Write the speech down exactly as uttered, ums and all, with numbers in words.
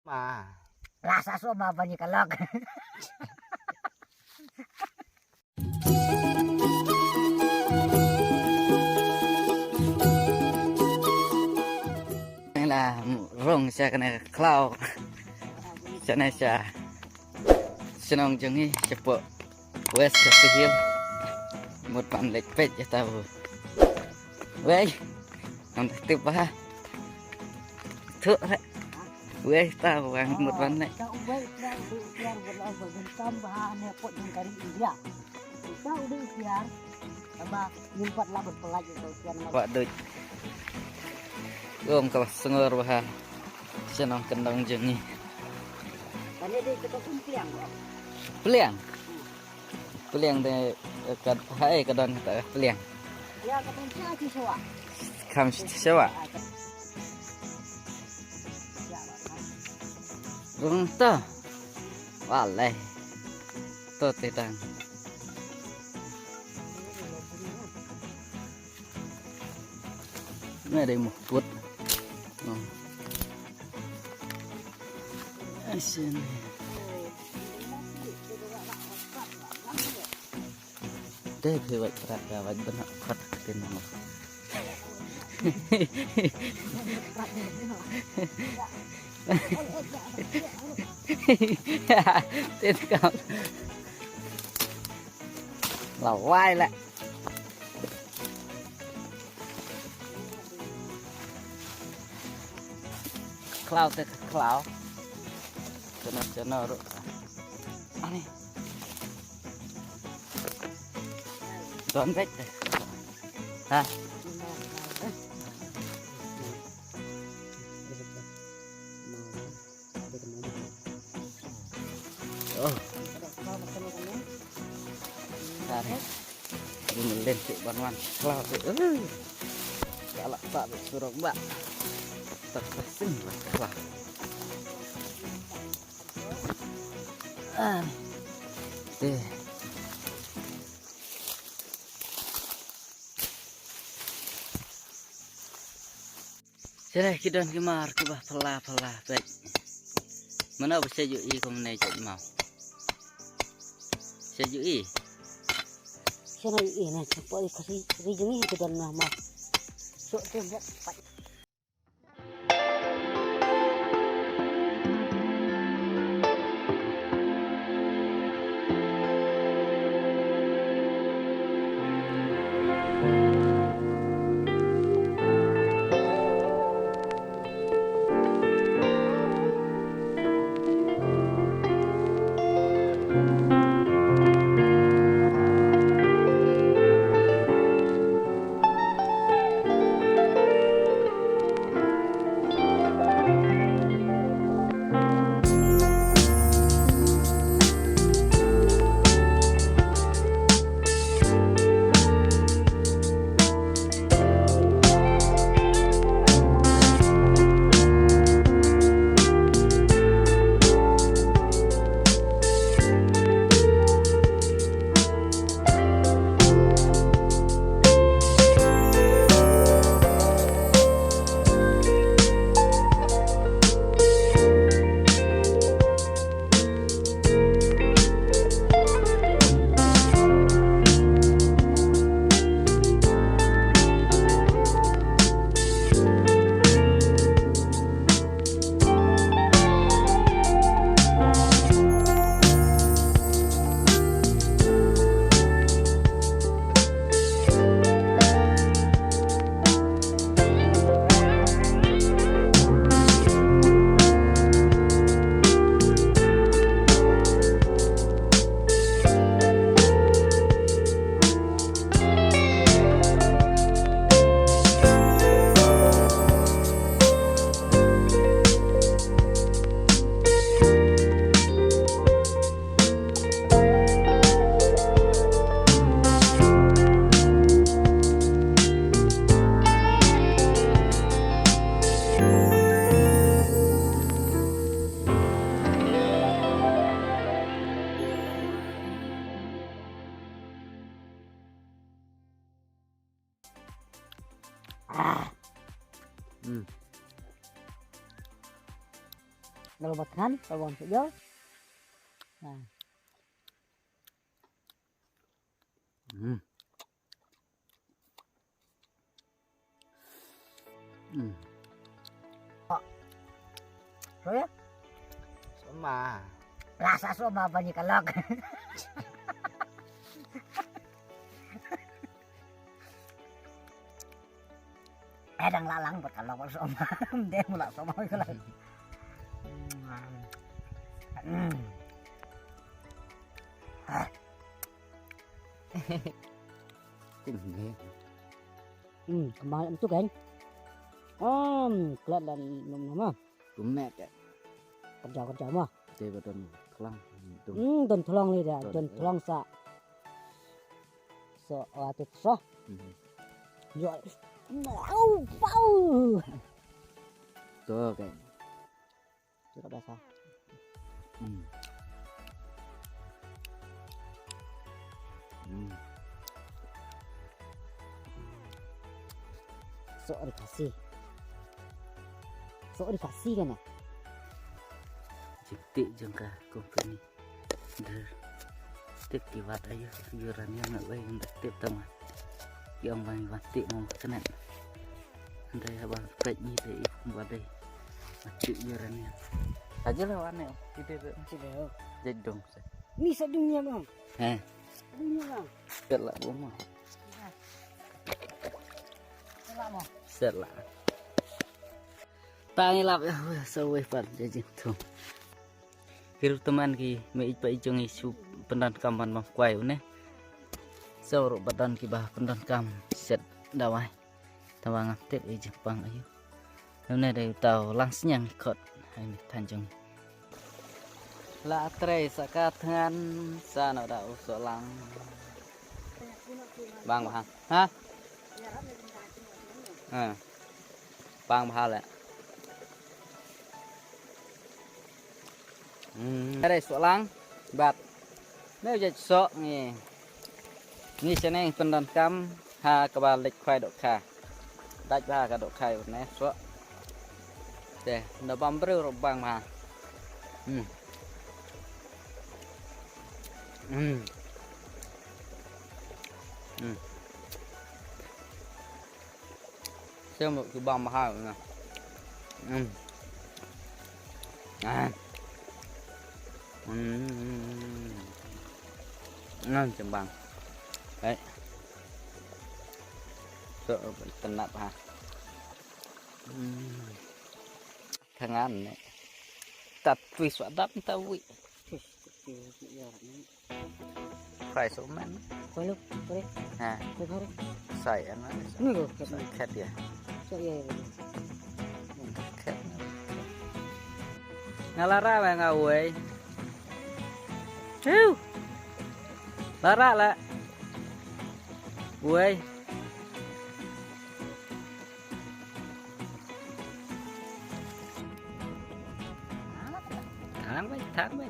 Ma. Lah sa so ma bani kalok. Ngi la rung sha kane ka khlaw. Sha ne sha shnong jong ngi shapoh West Khasi Hills. Mut ban leit peit ïa ta u. Wei. Ngam tip ba. Thuk re. Wei ta wang mut ban leit. Ka u wei ta u wei ta u wei ta ba ne pot jong ka ri India. Ta u wei ta. Ba yin pat la ban pelaj ïa ka u tian ma. Wah duh. Gom ka ba sngor ba ha. Shnong kyndong jong ngi. Kane dei ka kum pliang. Pliang. Pliang de ka hai ka don ta pliang. Ya ka kum pliang ti shawa. Kam shawa. Gong ta. Walai. To te tang. Ngai dei muh put. Oh. Asin. Dei phi wait prat ka wait bana prat ka tin mo. Tin ka. La wai la. Khlaw te khlaw. Kena kena ru. Ani. Don bek te. Ha. Oh. Tare. Ini len sik ban wan. Khlaw sik. Uh. Kalak tak surok ba. Tak sing ba khlaw. Ah. Te. Shalei ki don ki mar kiba phylla phylla peit. Mano ba shet ïohi kumne shet maw? Shet ïohi? Shet ïohi na shet poi ka si ri jong ngi ki don na maw. Suk te bok pat. Kalau buat kan, kalau buat sejauh. Nah. Hmm. Hmm. Soya? Soma. Rasa soma apa ni kalak? Eh, dang lalang buat kalak buat soma. Deh mula soma kalak. Hmm. Hmm, kemai em tu kan. Om, kelat dan nom nama. Kumne ke. Kerja kerja mah. Te ba don tlang. Hmm, don tlang li dah, don tlang sa. So, atu so. Yo. Au, pau. Tu kan. Sudah biasa. Hmm. Hmm. Sok ri Khasi. Sok ri Khasi kan ya? Jingtip jong ka company. Dr. Tip ki wat ayu uranium na wei nda tip tama. Ki ong bang wat tip mo kena. Ndai ha bang pek ni te ik wat dei. Wat tip uranium. Aja lah wane. Kita tu. Tidak. Jadi dong. Ni sa dunia bang. Heh. Dunia bang. Ket lah boma. Ket lah mo. Set lah. Tang ilap ya, sa wei pat jajing tu. Hiru teman ki me ik pa ijong i su pendan kam ban bam kwai une. Sa ru badan ki ba pendan kam set dawai. Tawa ngam tip i jingpang ayu. Une dei tau lang snyang kot. Hai ni tanjong. La trei sa ka thngan sa no da u so lang. Bang bang. Ha? Ha. Bang bang le. Hmm. Trei so lang. Bat. Neu jait sok ngi. Ngi shaneng pyndonkam ha kaba leit khwai dohkha. Dait bha ka dohkha ïa une sok. Te, nda bam briew ruh bang bha. Hmm. Hmm. Hmm. Shem ruh ki bam bha na. Hmm. Ah. Hmm. Ngan shem bang. Hei. So, tenap ha. Hmm. Thangan ne. Tat twist wa dap ta wi. Fry so man. Koi lo, koi. Ha. Koi koi. Sai an ma. Ni ko ket. Sai ket ya. So ya ya. Ket. Nga la ra ba nga wei. Hiu. La ra la. Wei. Thang bai, thang bai.